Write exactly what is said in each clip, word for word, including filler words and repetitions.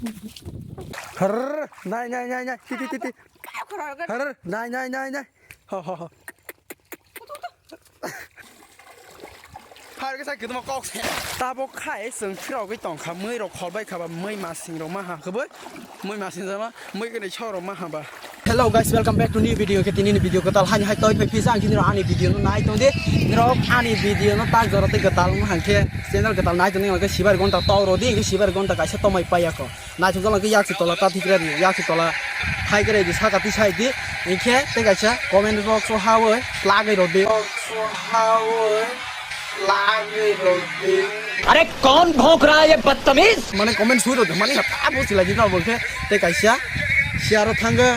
Har, nai, nai, nai, nai. Ti, ti, ti, ti. Har, nai, nai, nai, nai. Ho, ho, ho. Har ke sa kiduma kok se. Tabok khai chwng phirogwi tongkha, mui rok kholbai kha ba, mui masing rok ma ha khe bai. Mui masing jama, mui kene chorok ma ha ba. Hello guys, welcome back to new video. Khe tini ni video kwtal hani hai toi phai phisa ang khe ani video no nai tong di. Norok ani video no tak jora tei kwtal wng hang khe channel kwtal nai tong di, hwnkhe sibar gonta tau rw di, hwnkhe sibar gonta kaisa tomai paiya kho. Naithok jala khe yaksi tola ta thikra di, yaksi tola hai khe di, saka tisai di, hwnkhe tei kaisa comment box o hawi lagwi rw di. Box o hawi lagwi rw di. अरे कौन भौंक रहा है ये बदतमीज? Mane comment sui rw di, mane ta bo silai di na bo khe tei kaisa share o thangwi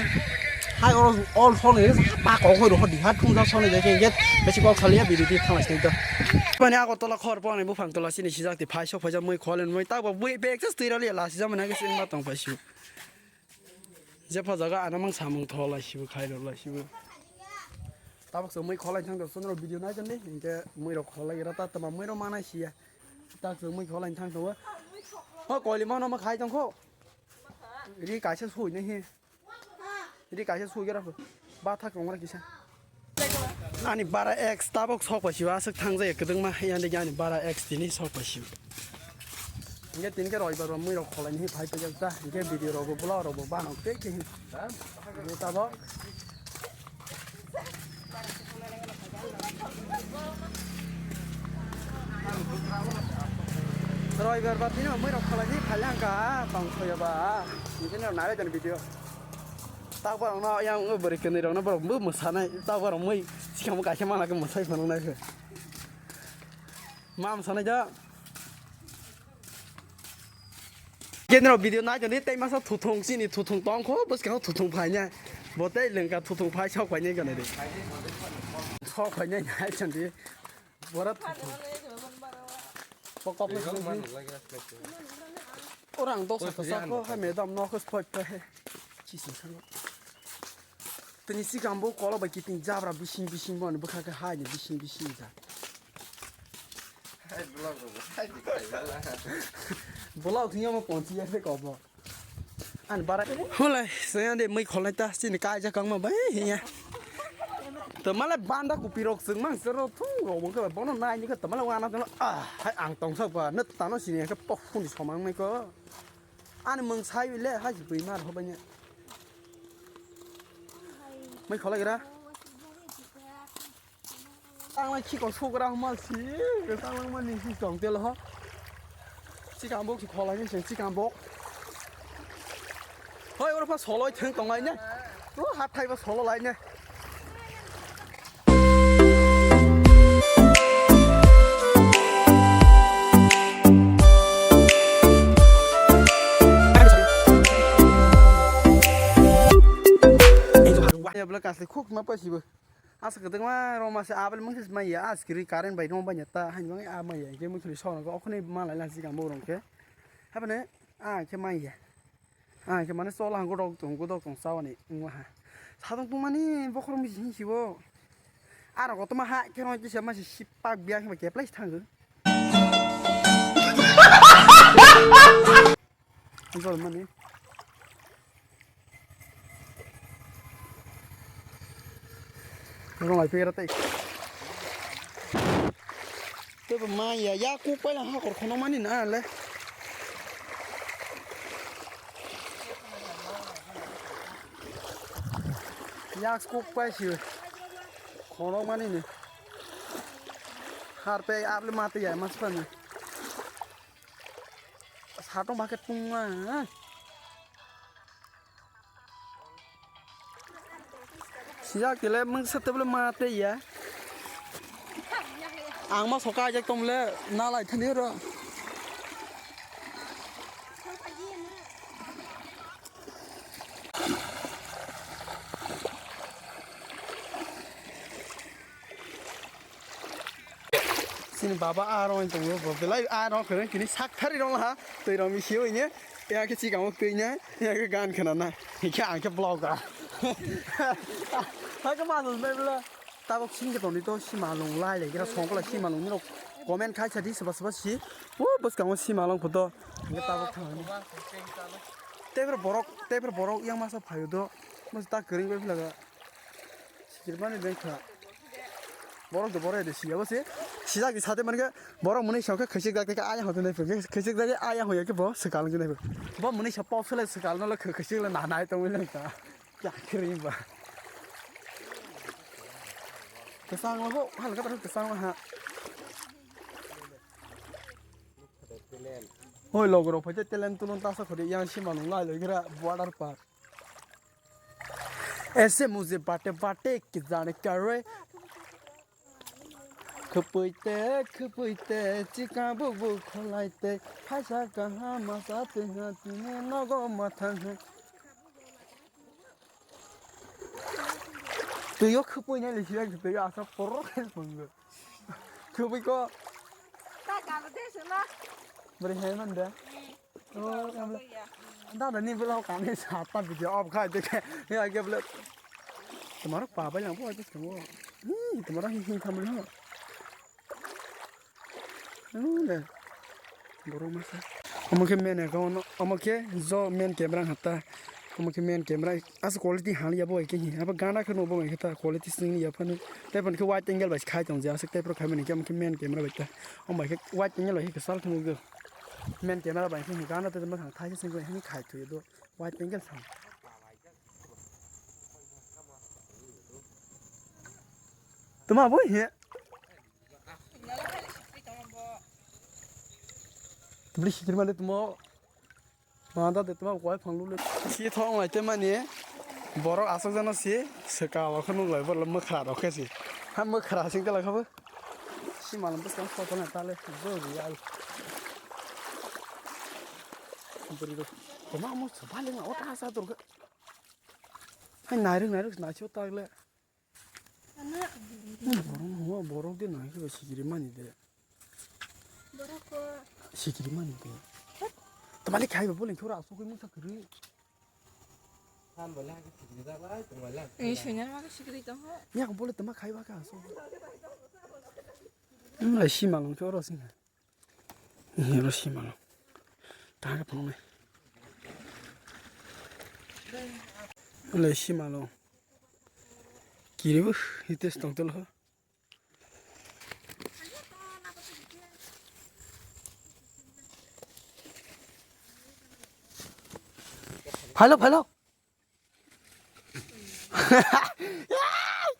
hai oro all song ni pa kok hoi rw di, ha thung ja song ni je khe hwnkhe besi kok saliya video di thang lai sini to. Mane Agartala khor poni buphang tola sini sijak ti phai sok phaijak mui kholen mui tak bo bui bag just twi raliya lasi jamani hwnkhe sini ma tong phai sio. Jepha jaga ano mang samung tho lai sibo khai rw lai sibo. Tabok se mui kholai thang do sonro video nai jani hwnkhe mui rok kholai ra ta tama mui rok manai siya. Tak se mui kholai thang do. Ho koili mano ma khai tong kho. Ri kaisa sui ne he. Ri kaisa sui ra. Ba thak kong ra kisa. Ani bara X tabok sok pai sibo aswk thang jaya kwdwngma yani ani bara X tini sok pai sibo. Hingke tini ke roibar rok mui rok kholai ni phai pajak ta hingke video rok bo vlog rok bo bano tei ke hin. Hingke tabok. Roibar ba tini mui rok kholai ni phai lang ka tong soya ba. Hingke no nai bai video. Tak borok no yang bwrwi kwnwi rok no borok bo mwsanai tak borok mui sikamo kaisa mana ke mwsai phano nai khe. Ma mwsanai da. Kendro video nai jani tei masa thuthung chini thuthung tong kho bwskang thuthung phai nai. Bo tei lengka thuthung phai sok phai nai gana de. Sok phai nai nai jani. Bora thuthung. Pokok. Orang dos atasa ko hai madam no khos phai phai. Chising sango. Tini sikang bo kolo bai kiting jabra bising bising bo ni bwkha khe hai ni bising bising ja. Hai vlog rok bo hai di khai bala. Bolok thing mo ponchi ya se ko bo. An bara. Holai saya de mai kholai ta sini kai ja kang ma bai hiya. To mala banda kupi rok sing mang sero thung rok bo khe bono nai ni khe to mala wana to ah hai ang tong sak ba net tano sini khe pok phun di somang mai ko. Ani mung sai le ha ji bui mar ho banya. Mai kholai gra. Tang lai khiko sugra homa si. Tang lang mani si tong tel ho. Chikang bok si kholai ni si chikang bok. Hoi oro pa soloi theng tong lai ne. O hathai ba solo lai ne. Bwla kasli khuk ma pasibo. Asa kwdwkma roma se abel mungsa maya askiri current bai roma banya ta hani bang a maya je mungsa sona ko okhne ma lai la sikang bo rong khe. Habane a khe maya. Ah, khe mane chola hwngo dok tong, hwngo dok tong chawani wngma ha. Sadong tongmani bokhorok misi hinsi bo. Aro kotorma ha khe rong kisa masi sipak biya khe keplai thango. Jol mani. Rong lai pera tei. Tei bo ma ya, ya kuk pai lang hakor khono mani na le. Ya kuk pai si. Khono mani ni. Har pe able mate ya mas pa ni. Satong ba khe tungma. Sijak tele mungsa tebole ma tei ya. Ang ma soka ajak tong le na lai thani ro. Sini baba a rong tongo, bo belai a rong khe kini sak thari rong ha, twi rong mi siyo ine, ya khe chikang twi nya, ya khe gan khana na, ya khe ang khe vlog a. Ha khe ma dong bai bla. Tabok sing khe toni to sima long lai lai kira song kala sima long ni rok comment khai sa di seba seba si. O bwskang o sima long photo. Nge tabok thang. Tei borok, tei borok yang masa phaio do. Mas ta kering bai philaga. Sikir mani deng kha. Borok do borok de siya bose. Sijak di sate mani khe borok muni sokhe khasik dak khe aya hote nai phir. Khasik dak aya hoya khe bo swkang khe nai phir. Bo muni sa pop sele swkang no le khasik le na nai tong le kha. Ya kering ba. Kesang lo ho, halka ta kesang lo ha. Hoi logro phaite talent tulon tasa khori yang sima nung lai loi gira water park. Ese mujhe bate bate ki jane kare. Khupui te, khupui te, chika bu bu kholai te, phaisa kaham masa te ha tine nogo mathang ha. Twi o khupui nai le siya khupui asa porok khe manggo. Khupui ko. Ta ka de sela. Bari hai man da. Oh, ya bla. Da da ni bla ka ni sa ta video off khai de. Ya ke bla. Tomorrow pa bai lang bo de. Ni tomorrow hi hi tham lo. Ule. Borok masa. Omo khe main account, omo khe jo main camera hata. Omo khe main camera. Asa quality haliya bo khe hi. Abo gana khe no bo khe ta quality sing ya phani. Tei phani khe wide angle bai khai tong ja. Asa tei pro khai mani khe omo khe main camera bai ta. Omo bai khe wide angle bai khe sal thung go. Main camera bai khe gana te ma thang thai sing go hi khai thu do. Wide angle sang. Tuma bo hi. Tubli sikir male tumo. Manda de tuma koi phang lule. Si thong lai te mani. Borok asok jano si. Seka wa khunu lai bor makhra rok khe si. Ha makhra sing te lai khabo. Si malam bus kan photo na tale. Bo ri al. Beri do. Tuma mo so bale na ota sa dur. Hai nairok nairok na cho tagle. Ana. Borok no borok de nai khe sikiri mani de. Borok ko. Sikiri mani de. Tamani khai ba boleng thora asuk mung sakri. Ham bala ke sikiri da bai tong bala. Ni sunya ma ke sikiri tong ho. Ya ko bole tama khai ba ka asuk. Lai si malong ke oro sing. Oro si malong. Ta ka phone. Lai si malong. Kiribu, hites tongtol ho. Phalo, phalo.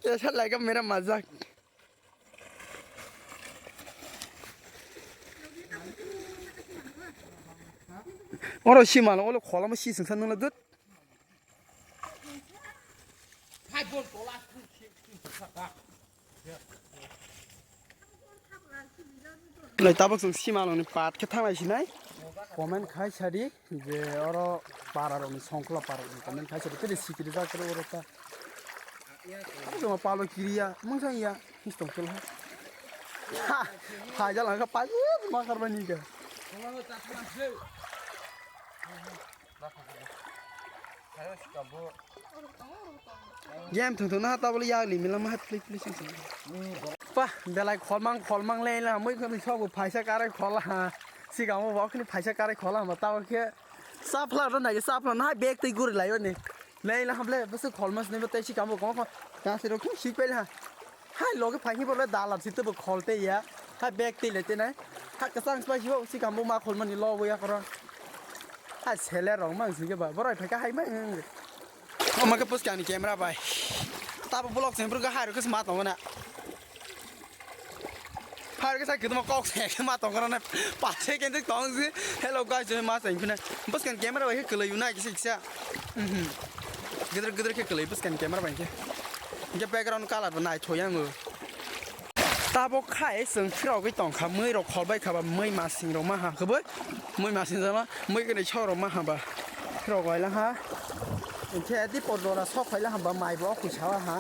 Kaisa laga mera mazak. Oro si mano, olo kholama si sengsa nungla dut. Lai tabuk chwng simalwng ni part khe thanglai sinai. Comment khai sadi je oro para rok ni songkla para rok ni comment khai sadi tei sikiri jak oro ta. Abo joma palo kiriya mungsa ya histong kel ha. Ha ha jala ka pa ma kar bani ka. Game thung thung na tabole ya li milam ha play play sing sing. Pa belai kholmang kholmang le la mui khani sobo phaisa karai khola ha. Sikamo bo khani phaisa karai khola ma tabo khe sapla ro nai sapla na bag tei guri lai ni. Le la hable bus kholmas ni tei sikamo ko ko. Ka se ro khum sik pel ha. Hai loge phai hi bole dala si tebo khol tei ya. Hai bag tei le tei nai. Ha kasang spai si bo sikamo ma kholmani lo bo ya koro. Hai seller rok mang si ke ba borok phai ka hai mang. Omo khe puskang ni camera bai. Tabo vlog se phuru hai rok ma tongo na. Hai rok sa kiduma kok se ma tongo na. Pa se ke tong si. Hello guys, ma sa phina. Puskang camera bai khe kwlai na kisa kisa. Mhm. Gidar gidar khe kwlai puskang camera bai khe. Khe background color bo nai tho yang o. Tabok khai chwng phirogwi tongkha, mui rok kholbai kha ba, mui masing rok ma ha khe bai, mui masing jama, mui kwnwi sok rok ma ha ba, phirok waila ha, hinkhe dipor jora sok khaila ha ba, mai bo khuisa ha,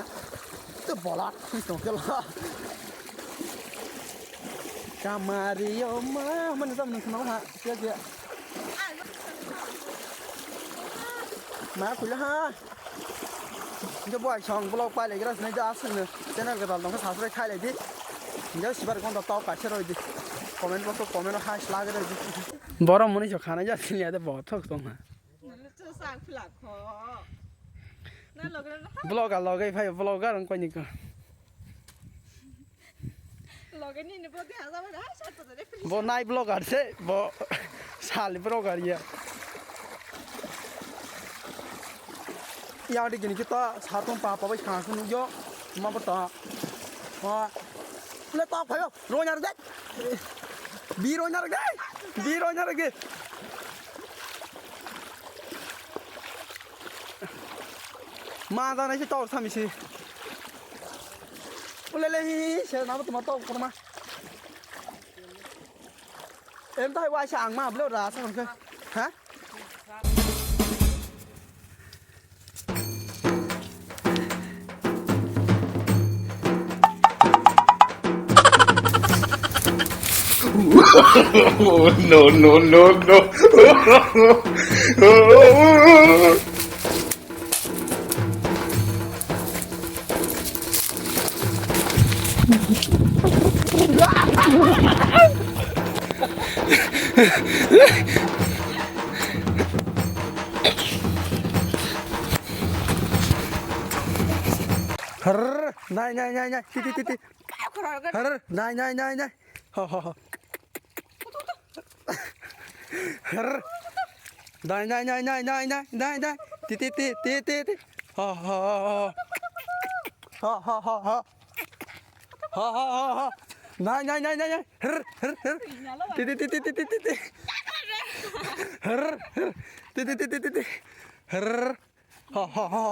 tei bola khwi tong khe la, kamari o ma mani tamo nung khna ha, khe khe ma khuila ha. Hingke bo aisong vlog pailaigra sinai da aswkno channel kwtal tongkhe subscribe khailai di. Hingke sibar kondo tok kaisa roi di. Comment box o comment o hai slagwi roi di. Borok muni so khanai ja sini ade bo thok tong ha. Ang khulak kho. Na loge na. Vlogger, loge phai, vlogger ang koi ni ko. Loge ni ni bo de ha ba da, sa ko de. Bo nai vlogger se, bo sali vlogger ya. Ya de gini kita satu papa bai khang sunu yo, ma bata. Ma, le ta phayo, ro nyar de. Bi ro nyar de. Bi ro nyar de. Ma da nai se tor sami se. Ulele hi se na tuma tor korma. Em tai wai sa ang ma blo ra sa ke. Ha? Oh, no, no, no, no. Har, nai, nai, nai, nai, ti, ti, ti, ti. Har, nai, nai, nai, nai. Ho, ho, ho. Har. Nai, nai, nai, nai, nai, nai, nai, nai. Ti, ti, ti, ti, ti, ti. Ho, ho, ho, ho. Ho, ho, ho, ho. Ho, ho, ho, ho. Nai, nai, nai, nai, nai. Har, har, har. Ti, ti, ti, ti, ti, ti, ti. Har, har. Ti, ti, ti, ti, ti, ti. Har. Ho, ho, ho.